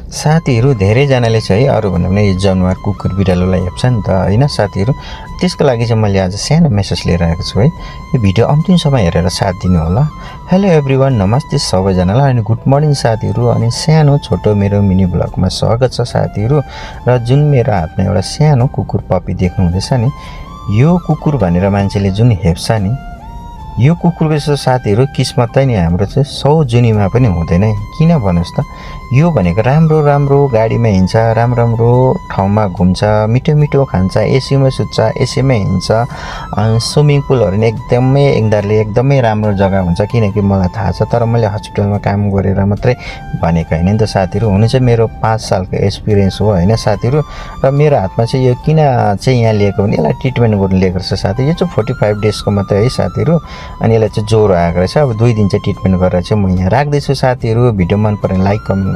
साथीहरू धेरैजनाले चाहिँ अरू भन्दा पनि यो जनावर कुकुर बिरालोलाई हेप्छ नि त हैन साथीहरू। त्यसको लागि चाहिँ मैले आज सानो मेसेज लिएर आएको छु है। यो भिडियो अन्तिमसम्म हेरेर साथ दिनु होला। हेलो एभ्रीवन, नमस्ते सबैजनालाई अनि गुड मर्निङ साथीहरू। अनि सानो छोटो मेरो मिनी ब्लगमा स्वागत छ साथीहरू। र जुन मेरो हातमा एउटा सानो कुकुर पपी देख्नु हुँदैछ नि, यो कुकुर भनेर मान्छेले जुन हेप्छ नि, यो कुकुरको जस्तो साथीहरू किस्मत चाहिँ नि हाम्रो चाहिँ 100 जुनीमा पनि हुँदैन। किन भन्नुस् त, यो भनेको राम्रो राम्रो गाडीमा हिँड्छ, राम्रो ठाउँमा घुम्छ, मिठो मिठो खान्छ, एसीमा सुत्छ, एसीमै हिँड्छ। स्विमिङ पुलहरू नि एकदमै यिनीहरूले एकदमै राम्रो जग्गा हुन्छ। किनकि मलाई थाहा छ, तर मैले हस्पिटलमा काम गरेर मात्रै भनेको हैन नि त साथीहरू। हुनु चाहिँ मेरो 5 सालको एक्सपिरियन्स हो हैन साथीहरू। र मेरो हातमा चाहिँ यो किन चाहिँ यहाँ लिएको भने यसलाई ट्रिटमेन्ट गर्नु लिएको रहेछ साथी। यो चाहिँ 45 डेजको मात्रै है साथीहरू। अनि यसलाई चाहिँ ज्वरो आएको रहेछ। अब 2 दिन चाहिँ ट्रिटमेन्ट गरेर चाहिँ म यहाँ राख्दैछु साथीहरू। भिडियो मन परे लाइक कमेन्ट